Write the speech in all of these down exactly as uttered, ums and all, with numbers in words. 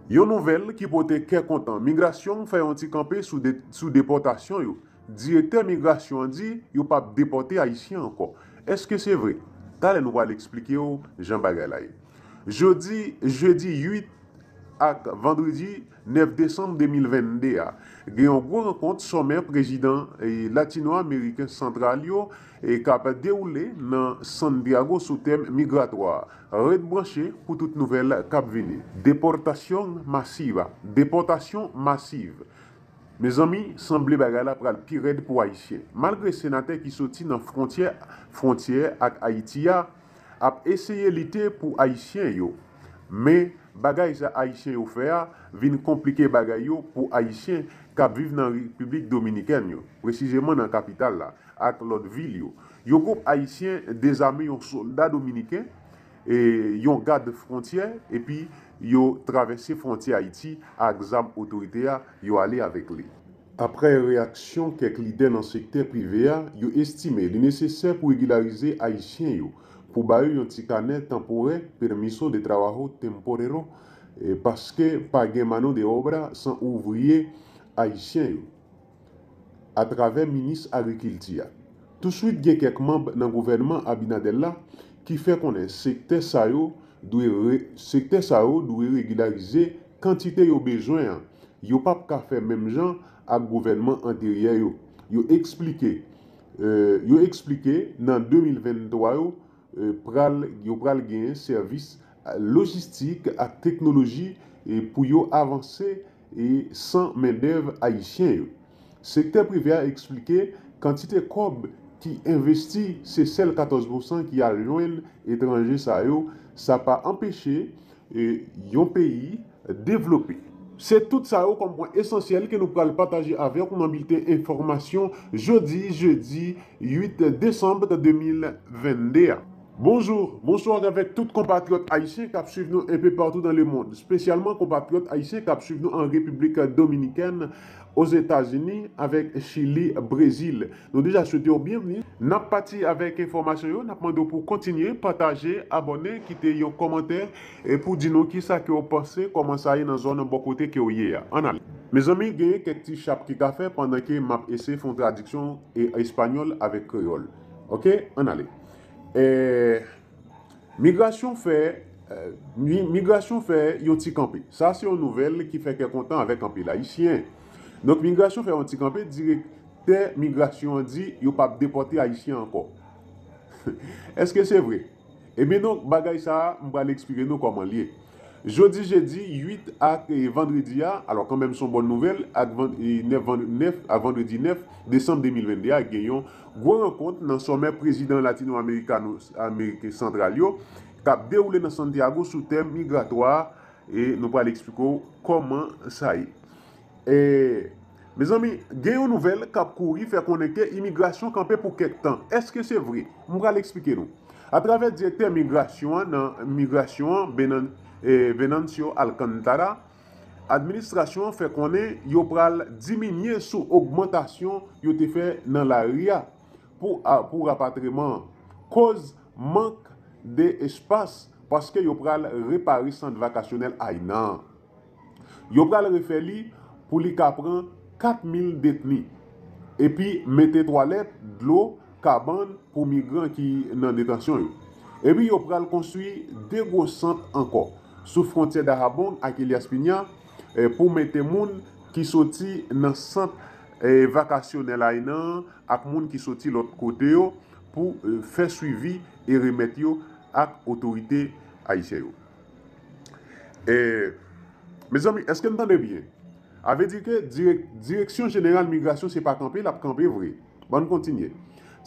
Yon nouvèl ki pote kè kontan. Migrasyon fè yon ti kanpe sou, de, sou depòtasyon yo. Direktè migrasyon an di yo p ap depòte Ayisyen ankò. Èske se vre? Talè nou pral eksplike w jan bagay la ye. Jodi, jedi uit ak vandredi nèf desanm de mil vennde a, gen yon gwo rankont somè prezidan, e, latino-ameriken santral yo, e, k ap dewoule nan Santiago sou tèm migratwa. Ret branche pou tout nouvèl k ap vini. Depòtasyon masiv. Depòtasyon masiv. Mezanmi, sanble bagay la pral pi rèd pou Ayisyen. Malgre senatè ki soti nan fwontyè, fwontyè ak Ayiti a ap eseye lite pou Ayisyen yo, men bagay sa Ayisyen yo fè a vin konplike bagay yo pou Ayisyen k ap viv nan Repiblik Dominikèn yo, presizeman nan kapital la ak lòt vil yo. Yon gwoup Ayisyen dezame yon sòlda dominiken, e, yon gad fwontyè, epi yo travèse fwontyè Ayiti ak zam otorite a, yo ale avèk li. Apre reyaksyon kèk lidè nan sektè prive a, yo estime li nesesè pou regilarize Ayisyen yo, pou ba yo yon ti kanè tanporè, permiso de trabajo temporero, e, paske pa gen mano de obra san ouvriye ayisyen yo, atravè minis agrikilti a. Touswit gen kèk manm nan gouvènman Abinader la ki fè konnen sektè sa yo dwe re, sektè sa yo dwe regilarize kantite yo bezwen an. Yo p ap ka fè menm jan ak gouvènman anteryè yo. Yo eksplike, e, yo eksplike nan de mil venntwa yo, e, pral, yo pral genyen sèvis, e, lojistik ak teknoloji, e, pou yo avanse, e, san mendèv ayisyen yo. Sektè prive a eksplike kantite kòb ki envesti, se sèl katòz pousan ki al jwenn etranje sa yo. Sa pa anpeche, e, yon peyi devlope. Se tout sa yo kòm pwen esansyèl ke nou pral pataje avèk ou nan bilten enfòmasyon jodi, jedi uit desanm de mil vennde a. Bonjou, bonswa avèk tout konpatriyòt ayisyen k ap swiv nou enpe patou dan lemonn, espesyalman konpatriyòt ayisyen k ap swiv nou an Repiblik Dominikèn, Ozetazini, avèk Chili, Brezil. Nou deja swete w byenvni. N ap pati avèk enfòmasyon yo, n ap mande w pou w kontinye pataje, abòne, kite yon kòmantè, e pou di nou kisa ke w panse, kòman sa ye nan zòn bò kote ke w ye a. Ann ale. Mezanmi, genyen kèk ti chap ki ka fè pandan ke m ap eseye fè yon tradiksyon e espanyòl avèk kreyòl. Oke, ann ale. E, migrasyon fè, e, mi, migrasyon fè yon ti kanpe. Sa se yon nouvèl ki fè kè kontan avèk anpil Ayisyen. Donk, migrasyon fè yon ti kanpe, direktè migrasyon an di yo p ap depòte Ayisyen ankò. Èske se vre? Ebyen donk, bagay sa a, m pral eksplike nou kòman l ye. Jodi jedi uit ak, e, vandredi a, alò kanmenm se yon bòn nouvèl, ak van, e, nèf van, nèf ak vandredi nèf desanm de mil vennde a, gen yon gwo rankont nan somè prezidan latino-amerikano, ameriken santral yo, k ap dewoule nan Santiago sou tèm migratwa, e nou pral eksplike w kòman sa ye. E, mezanmi, gen yon nouvèl k ap kouri fè konnen ke imigrasyon kanpe pou kèk tan. Èske se vre? M pral eksplike nou. Atravè direktè migrasyon an nan migrasyon an, Benan, e, Venancio Alcantara, administrasyon an fè konnen yo pral diminye sou ogmantasyon yo te fè nan lari a pou, a, pou rapatriman an. Koz mank de espas paske yo pral repare sant vakasyonèl Aynan an. Yo pral refè li pou li ka pran kat mil detni, epi mete twalèt, dlo, kabann pou migran ki nan detansyon yo. Epi yo pral konstwi de gwo sant ankò sou fwontyè Dajabón ak Elías Piña, e, pou mete moun ki soti nan sant, e, vakasyonèl Aynan an ak moun ki soti lòt kote yo pou, e, fè swivi e remèt yo ak otorite ayisyen yo. E, mezanmi, èske n tande byen? A vle di ke dirèk, Direksyon Jeneral Migrasyon se pa kanpe, l ap kanpe vre. Bon, n kontinye.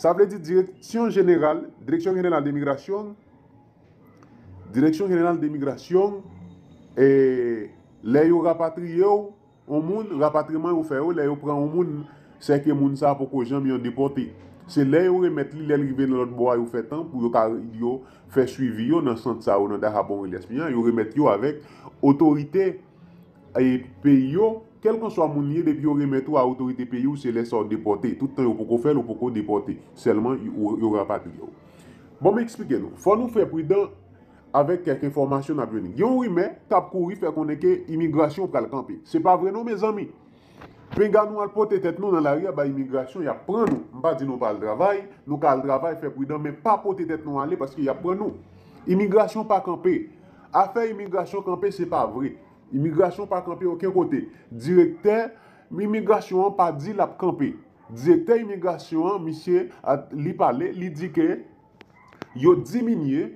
Sa vle di Direksyon Jeneral, Dirección General de Migración, Dirección General de Migración, e, lè yo rapatriye w, yon moun, rapatriman yo fè yo, lè yo pran yon moun, sèke moun sa a poko janm yon depòte. Se lè yo remèt li, lè l rive nan lòt bò a, yo fè tan pou yo ka, yo fè swivi yo nan sant sa yo, nan Dajabón, Elías Piña, yo remèt yo avèk otorite, e, peyi yo, kèlkanswa moun li ye, depi yo remèt ou a otorite peyi w, se lè sa w depòte. Tout tan yo poko fè l, ou poko depòte. Sèlman, yo, yo rapatriye w. Bon, m eksplike nou. Fò nou fè pridan Avèk kèk enfòmasyon n ap jwenn. Gen yon rimè k ap kouri fè konnen ke imigrasyon pral kanpe. Se pa vre non, mezanmi. Penga nou al pote tèt nou nan lari a bay imigrasyon, y ap pran nou. M pa di nou pa al travay, nou ka al travay, fè pridan, men pa pote tèt nou ale paske y ap pran nou. Imigrasyon pa kanpe. Afè imigrasyon kanpe, se pa vre. Imigrasyon pa kanpe okenn kote. Direktè imigrasyon an pa di l ap kanpe. Direktè imigrasyon an, misye, li pale, li di ke yo diminye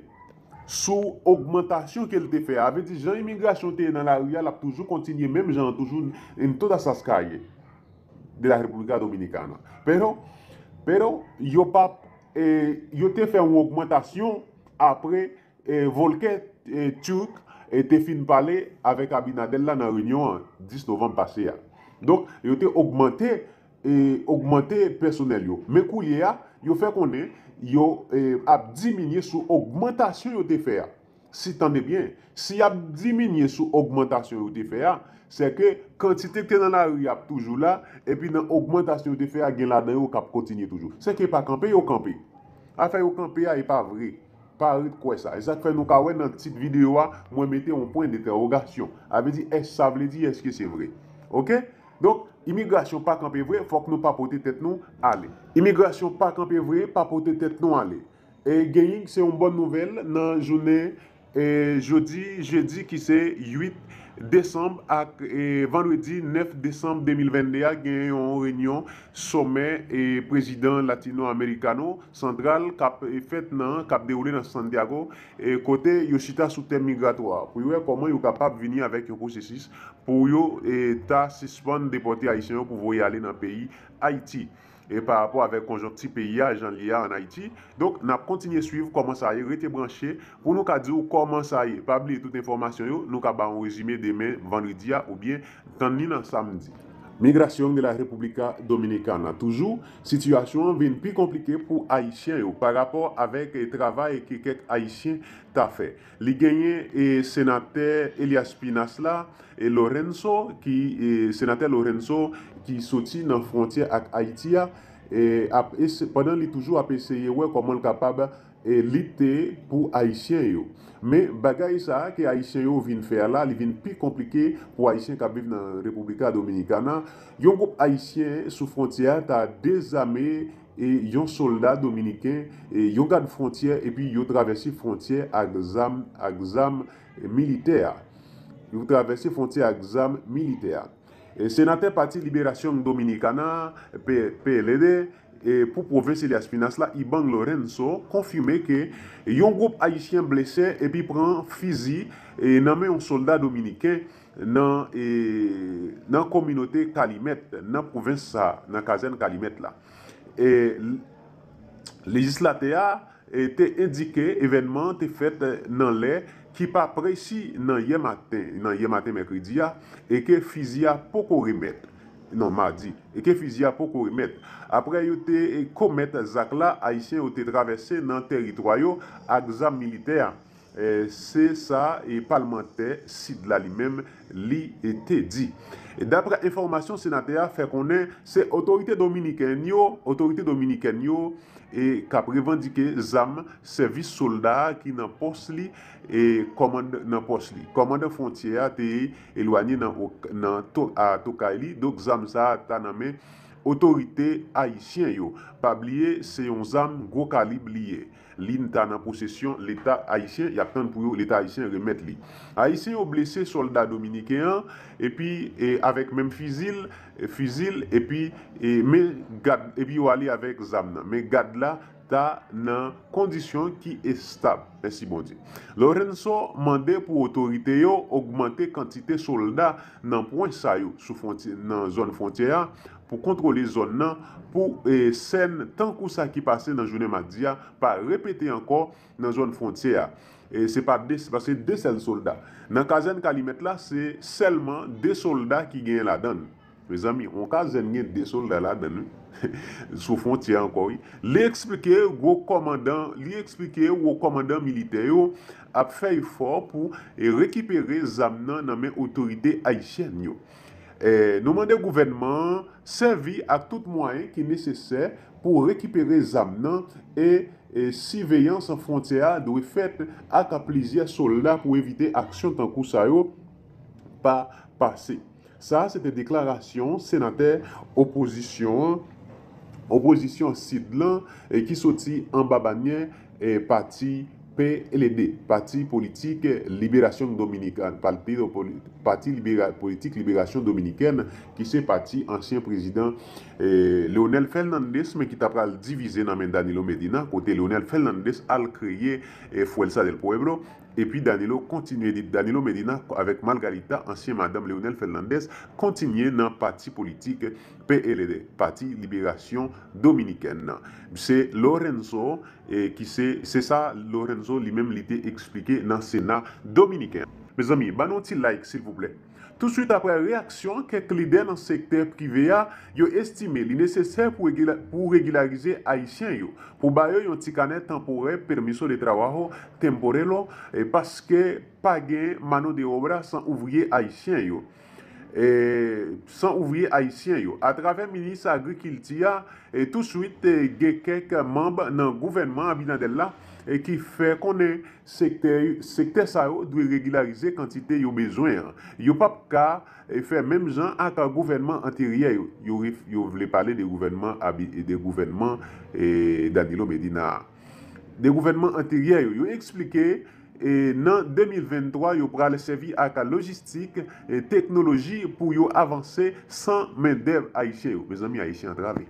sou ogmantasyon ke l te fè a. Vle di, jan imigrasyon te ye nan lari a, l ap toujou kontinye menm jan an, toujou en todas las calles de la República Dominicana. Pero, pero, yo pa, eh, yo te fè yon ogmantasyon apre, eh, Volker, eh, Türk, eh, te fin pale avèk Abinader la nan reyinyon an, dis novanm pase a. Donk, yo te ogmante, eh, ogmante pèsonèl yo. Men koulye a, yo fè konnen yo, eh, ap diminye sou ogmantasyon yo te fè a. Si, tande byen, si y ap diminye sou ogmantasyon yo te fè a, se ke kantite ki te nan lari ap toujou la, epi nan ogmantasyon yo te fè a, gen ladan yo k ap kontinye toujou. Se ke pa kanpe yo kanpe. Afè yo kanpe a, e pa vre. Pa ret kwè sa. E sa k fè nou ka wè nan tit videyo a, mwen mete yon pwen dentèwogasyon. A vle di, èske sa vle di, èske se vre? Oke? Donk, imigrasyon pa kanpe vre, fòk nou pa pote tèt nou ale. Imigrasyon pa kanpe vre, pa pote tèt nou ale. E genyen, se yon bòn nouvèl nan jounen, e, jodi, jedi ki se uit desanm ak, e, vandredi nèf desanm de mil venn de a, gen yon reyinyon somè, e, prezidan latino-amerikano santral k ap, e, fèt nan, k ap dewoule nan Santiago, e, kote yo chita sou tèm migratwa pou yo wè kòman yo kapab vini avèk yon pwosesis pou yo, e, ta sispann depòte Ayisyen yo pou voye ale nan peyi Ayiti. E pa rapò avèk konjonkti peyi a, jan l ye a ann Ayiti. Donk, n ap kontinye swiv kòman sa ye, rete branche pou nou ka di w kòman sa ye. Pa bliye tout enfòmasyon yo, nou ka ba w yon rezime demen vandredi a oubyen tann li nan samdi. Migración de la República Dominicana. Toujou, sitiyasyon an vin pi konplike pou Ayisyen yo pa rapò avèk, eh, travay ke kèk Ayisyen ta fè. Li genyen, eh, senatè Elias Pinas la, eh, Lorenzo, ki, eh, senatè Lorenzo ki soti nan fwontyè ak Ayiti a, eh, ap ese-, pandan li toujou ap eseye wè kòman l kapab, eh, lite pou Ayisyen yo. Men bagay sa a ke Ayisyen yo vin fè a la, li vin pi konplike pou Ayisyen k ap viv nan República Dominicana. Yon gwoup Ayisyen sou fwontyè a ta dezame, eh, yon sòlda dominiken, eh, yon gad fwontyè, epi yo travèse fwontyè ak zam, ak zam militè a. Yo travèse fwontyè ak zam militè a. E senatè Pati Liberasyon Dominikana, P-, P L D, e pou pwovens Elias Pinas la, Ibang Lorenzo, konfime ke yon gwoup Ayisyen blese epi pran fizi, e, nan men yon sòlda dominiken nan, e, nan kominote Kalimèt, nan pwovens sa, nan kazèn Kalimèt la. E, l-, lejislatè a, e, te endike evènman an te fèt nan lè ki pa presi nan yè maten, nan yè maten mèkredi a, e ke fizi a poko remèt. Non, madi, e ke fizi a poko remèt. Apre yo te, e, komèt zak la, Ayisyen yo te travèse nan tèritwa yo ak zam militè a. E, se sa, e, palmantè Sid la li menm, li, e, te di. E dapre enfòmasyon senatè a fè konnen, se otorite dominikèn yo, otorite dominikèn yo, e k ap revandike zam sèvis sòlda a ki nan pòs li, e kòmand-, nan pòs li. Kòmandan fwontyè a te elwanye nan ok-, nan to-, a tokay li, donk zam sa a ta nan men otorite ayisyen yo. Pa bliye, se yon zam gwo kalib li ye. Li ta nan posesyon Leta ayisyen, y ap tann pou yo, Leta ayisyen remèt li. Ayisyen yo blese sòlda dominiken an, epi, e, avèk menm fizi l, e, fizi l, epi, e, men gad, epi yo ale avèk zam nan. Men gad la ta nan kondisyon ki estab. Mèsi Bondye. Lorenzo mande pou otorite yo ogmante kantite sòlda nan pwen sa yo, sou fwontyè, nan zòn fwontyè a, pou kontwole zòn nan, pou, e, sèn tankou sa ki pase nan jounen madi a pa repete ankò nan zòn fwontyè a. E se pa de, se paske de sèl sòlda. Nan kazèn Kalimèt la, se sèlman de sòlda ki genyen ladan l. Mezanmi, yon kazèn gen de sòlda ladan l, wi. Sou fwontyè ankò, wi. Li eksplike gwo kòmandan, li eksplike wo kòmandan militè yo ap fè efò pou, e, rekipere zam nan nan men otorite ayisyèn yo. E, nou mande gouvènman an sèvi ak tout mwayen ki nesesè pou rekipere zam nan e, e siveyans fwontyè a dwe fèt ak plizyè sòlda pou evite aksyon tankou sa yo pa pase. Sa a se te deklarasyon senatè opozisyon an, opozisyon Sid lan, e ki soti anba banyè e pati P L D, Pati Politik Liberasyon Dominikèn, Pati, Pati Libera, Politik Liberasyon Dominikèn, ki se pati ansyen prezidan e, Leonel Fernandez, men ki ta pral divize nan men Danilo Medina, kote Leonel Fernandez al kreye e, Fuerza del Pueblo, epi Danilo kontinye, Danilo Medina avèk Margarita, ansyen madanm Leonel Fernandez, kontinye nan pati politik P L D, Pati Liberasyon Dominikèn nan. Se Lorenzo, e, ki se, se sa Lorenzo li menm li te eksplike nan Sena dominiken. Mezanmi, ban nou ti like, silvouplè. Touswit apre reyaksyon kèk lidè nan sektè prive a, yo estime li nesesè pou regila, pou regilarize Ayisyen yo, pou ba yo yon ti kanè tanporè, permiso de trabajo temporero, e, paske pa gen mano de obra san ouvriye ayisyen yo. E, san ouvriye ayisyen yo. Atravè minis agrikilti a, e, touswit, e, gen kèk manm nan gouvènman Abinader la, e, ki fè konnen sektè, sektè sa yo dwe regilarize kantite yo bezwen an. Yo p ap ka, e, fè menm jan ak gouvènman anteryè yo. Yo, yo vle pale de gouvènman, de gouvènman e, Danilo Medina a. De gouvènman anteryè yo. Yo eksplike e, nan de mil venntwa, yo pral sèvi ak lojistik e teknoloji pou yo avanse san mendèv ayisyen yo. Mezanmi, Ayisyen antrave.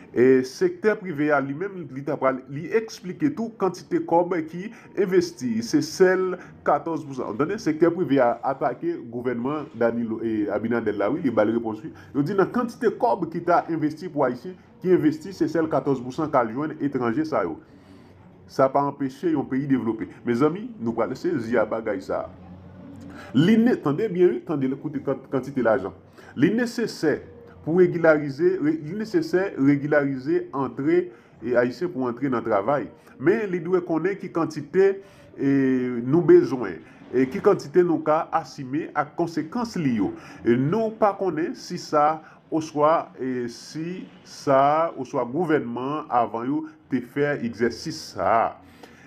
E, sektè prive a li menm, li ta pral, li eksplike tou kantite kòb ki envesti. Se sèl katòz pousan. Ou tande, sektè prive a atake gouvènman Danilo e Abinader la, wi, li ba l repons, wi. Yo di nan kantite kòb ki ta envesti pou Ayisyen, ki envesti, se sèl katòz pousan k al jwenn etranje sa yo. Sa pa anpeche yon peyi devlope. Mezanmi, nou pral sezi a bagay sa a. Li ne, tande byen, wi, tande, koute kantite lajan. Li nesesè pou regilarize, li nesesè regilarize antre e, ayisyen pou antre nan travay. Men li dwe konnen ki kantite e, nou bezwen, e ki kantite nou ka asime ak konsekans li yo. E nou pa konnen si sa oswa e, si sa oswa gouvènman avan yo te fè egzèsis sa a.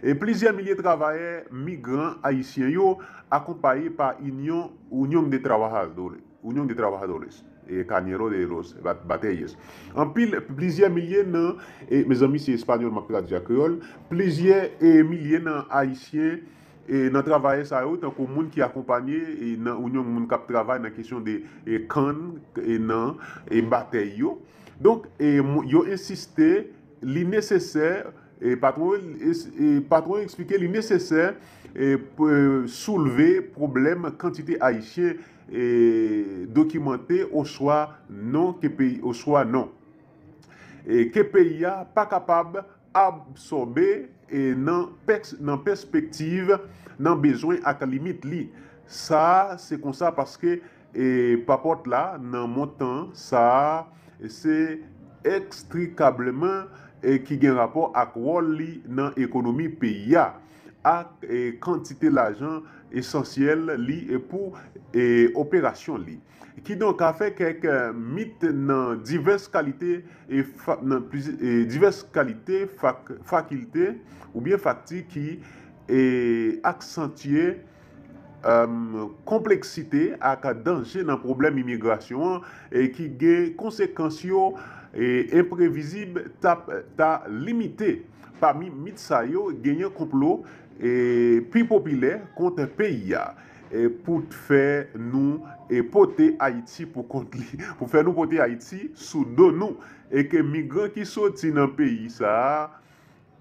E plizyè milye travayè migran ayisyen yo akonpaye pa Inyon, Union de Trabajadores, Union de Trabajadores, e Cañero de los Batalles. Anpil, plizyè milye nan, e mezanmi, se espanyòl m ap tradui a kreyòl, plizyè e milye nan ayisyen e nan travayè sa yo, tankou moun ki akonpanye e nan Inyon, moun k ap travay nan kesyon de e kann e nan e batèy yo. Donk, e, yo ensiste li nesesè, e patwon, e, e patwon eksplike li nesesè e, soulve pwoblèm kantite ayisyen e, dokimante oswa non ke peyi, oswa non. E, ke peyi a pa kapab absòbe e, nan, nan pèspektiv, nan bezwen ak limit li. Sa a, se konsa paske e, papòt la, nan montan sa a, se ekstrikableman e, ki gen rapò ak wòl li nan ekonomi peyi a, ak e, kantite lajan esansyèl li e, pou e, operasyon li. Kidonk, afè kèk e, mit nan divès kalite e, fa, nan pliz, e, divès kalite fak, fakilte oubyen fakti ki e, aksantye konpleksite ak danje nan pwoblèm imigrasyon an e ki gen konsekans yo e enprevizib t ap ta limite. Pami mit sa yo, genyen konplo e pi popilè kont peyi a e pou fè nou e pote Ayiti pou kont li, pou fè nou pote Ayiti sou do nou e ke migran ki soti nan peyi sa a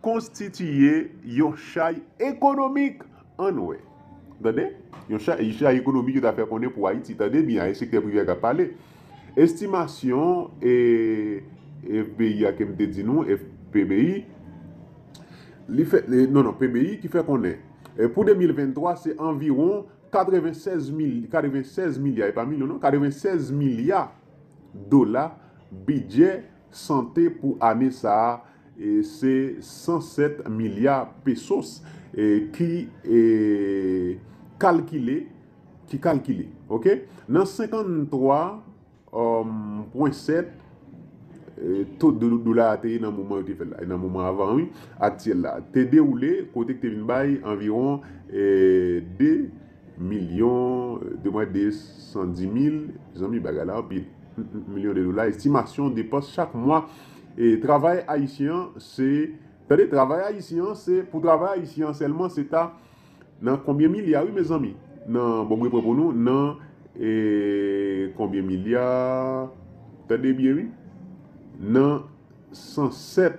konstitiye yon chay ekonomik. Ann wè. Tande? Yon chay, chay ekonomik yo ta fè konnen pou Ayiti. Tande byen, e sektè prive a k ap pale. Estimasyon e, e F B I a ke m te di nou, F P B I, li fè, e, non, non, P B I ki fè konnen, e, pou de mil venntwa, se anviwon katrevennsèz mil, katrevennsèz milya, e pa milyon, non, katrevennsèz milya dola bidjè sante pou ane sa a, e se san sèt milya pesos, e ki e kalkile, ki kalkile, oke? Nan senkanntwa pwen sèt, eh, to do, dola a te ye nan moman yo te fè l la, nan moman avan, wi, aktyèl la, te dewoule kote ki te vin bay anviwon, eh, de milyon, de mwa de san di mil, zanmi, bagay la anpil, milyon de dola, estimasyon depans chak mwa. E travay ayisyen an, se, tande, travay ayisyen an, se, pou travay ayisyen an sèlman, se ta nan konbyen milya, wi, mezanmi? Nan, bon, m repran pou nou, nan, e, konbyen milya? Tande byen, wi. Nan san sèt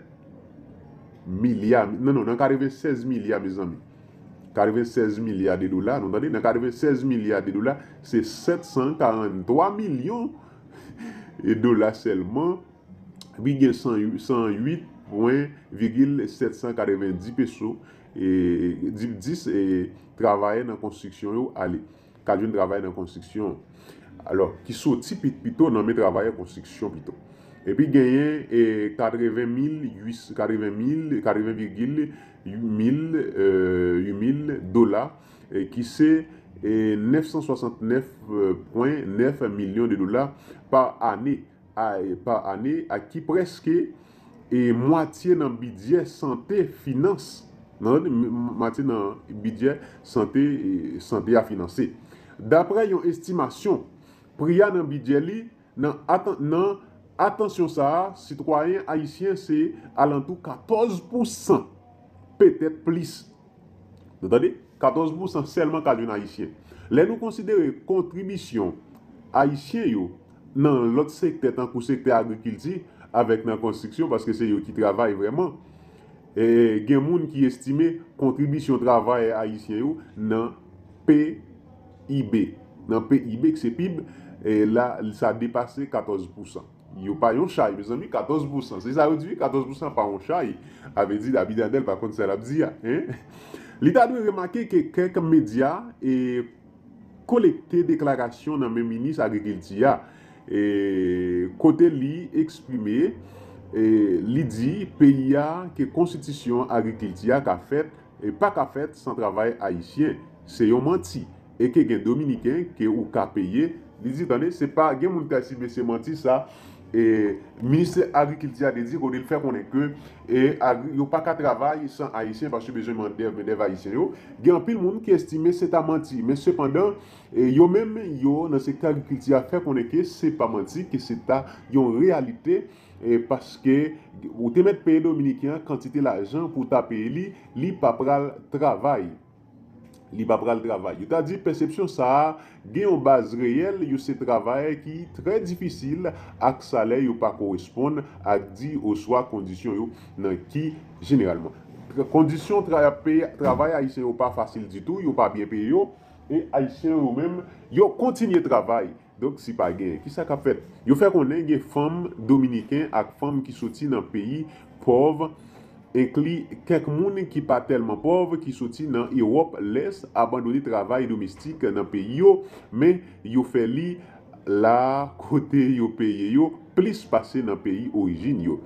milya, non, non, nan katrevennsèz milya, mezanmi. Katrevennsèz milya de dola, nou tande, nan katrevennsèz milya de dola, se sèt san karanntwa milyon de dola sèlman. Epi gen san uit pwen, vigil sèt san katrevendi peso, e, di, dis, e, travayè nan konstriksyon yo ale, k al jwenn travay nan konstriksyon. Alò, ki soti pi, pito nan men travayè konstriksyon pito. Epi genyen, e, katreven mil uit, katreven mil, katreven vigil uit mil, e, uit mil dola, e, ki se, e, nèf san swasantnèf pwen nèf milyon de dola pa ane, a, pa ane, a ki prèske, e, mwatye nan bidjè sante finans, nan, m-, m-, mwatye nan bidjè sante, e, sante a finanse. Daprè yon estimasyon, pri a nan bidjè li, nan atan-, nan atansyon sa a, sitwayen ayisyen se alantou katòz pousan, petèt plis. Nou tande? Katòz pousan sèlman ka jwenn ayisyen. Lè nou konsidere kontribisyon ayisyen yo nan lòt sektè, tankou sektè agrikilti, avèk nan konstriksyon, paske se yo ki travay vrèman, e gen moun ki estime kontribisyon travayè ayisyen yo nan P I B, nan P I B, ki se pib, e la, sa depase katòz pousan. Yo pa yon chay, mezanmi, katòz pousan. Se sa yo di, wi, katòz pousan pa yon chay. A vle di, Abinader pa konn sa l ap di a, en? Li ta dwe remake ke kèk medya, e, kolekte deklarasyon nan men minis agrikilti a, e, kote li eksprime, e, li di peyi a, ke konstitisyon agrikilti a ka fèt, e, pa ka fèt san travay ayisyen. Se yon manti. E ke gen Dominiken ke ou ka peye. Li di, tande, se pa, gen moun ki ta di, "Men se manti sa." E, minis agrikilti a te di, kote l fè konnen ke, e, agri-, yo pa ka travay san ayisyen paske bezwen mendèv, mendèv ayisyen yo. Gen anpil moun ki estime se ta manti. Men sepandan, e, yo menm, yo, nan sektè agrikilti a, fè konnen ke se pa manti, ke se ta yon reyalite, e, paske ou te mèt peye Dominiken an kantite lajan pou ta peye li, li pa pral travay. Li pa pral travay. Yo ta di pèsepsyon sa a gen yon baz reyèl, yo se travayè ki trè difisil ak salè yo pa koresponn ak di oswa kondisyon yo nan ki jeneralman. Kondisyon tra-, peye, travay ayisyen yo pa fasil ditou, yo pa byen peye yo, e ayisyen yo menm, yo kontinye travay. Donk, si pa gen, kisa k ap fèt? Yo fè konnen gen fanm dominiken ak fanm ki soti nan peyi pòv, enkli kèk moun ki pa tèlman pòv, ki soti nan Ewòp Lès, abandone travay domestik nan peyi yo, men yo fè li la kote yo peye yo plis pase nan peyi orijin yo.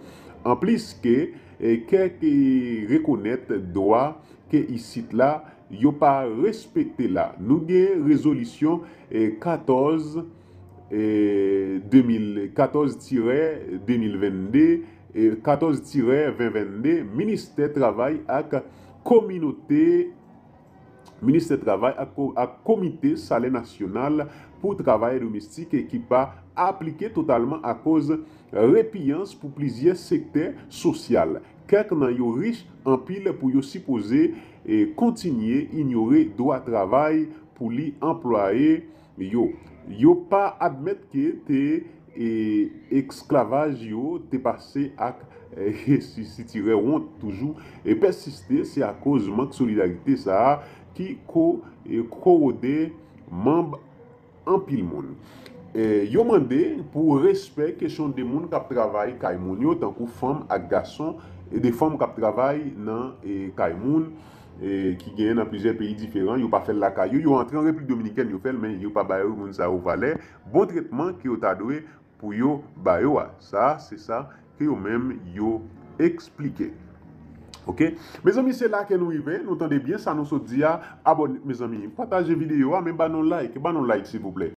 Anplis ke, e, kèk, e, rekonèt dwa ke isit la, yo pa respekte la. Nou gen rezolisyon, e, katòz, e, de mil, katòz tirè de mil vennde, e, katòz tirè ven vennde, Ministè Travay ak Kominote, Ministè Travay ak ko-, ak Komite Salè Nasyonal pou Travayè Domestik ki pa aplike totalman akoz repiyans pou plizyè sektè sosyal. Kèk nan yo rich anpil pou yo sipoze, e, kontinye inyore dwa travay pou li anplwaye yo. Yo pa admèt ke te, e, esklavaj yo te pase ak, e, si, sitirè wont toujou e pèsiste, se akoz mank solidarite sa a ki ko-, e, kowode manm anpil moun. E, yo mande pou respè kesyon de moun k ap travay kay moun yo, tankou fanm ak gason, e de fanm k ap travay nan, e, kay moun, e, ki genyen nan plizyè peyi diferan, yo pa fè l lakay yo, yo antre an Repiblik Dominikèn, yo fè l, men yo pa ba yo moun sa yo valè, bon tretman ke yo ta dwe pou yo ba yo a. Sa, se sa ke yo menm yo eksplike. Oke? Mezanmi, se la ke nou rive, nou tande byen sa nou sot di a. Abòne, mezanmi, pataje videyo a, men ba nou like, ba nou like, silvouplè.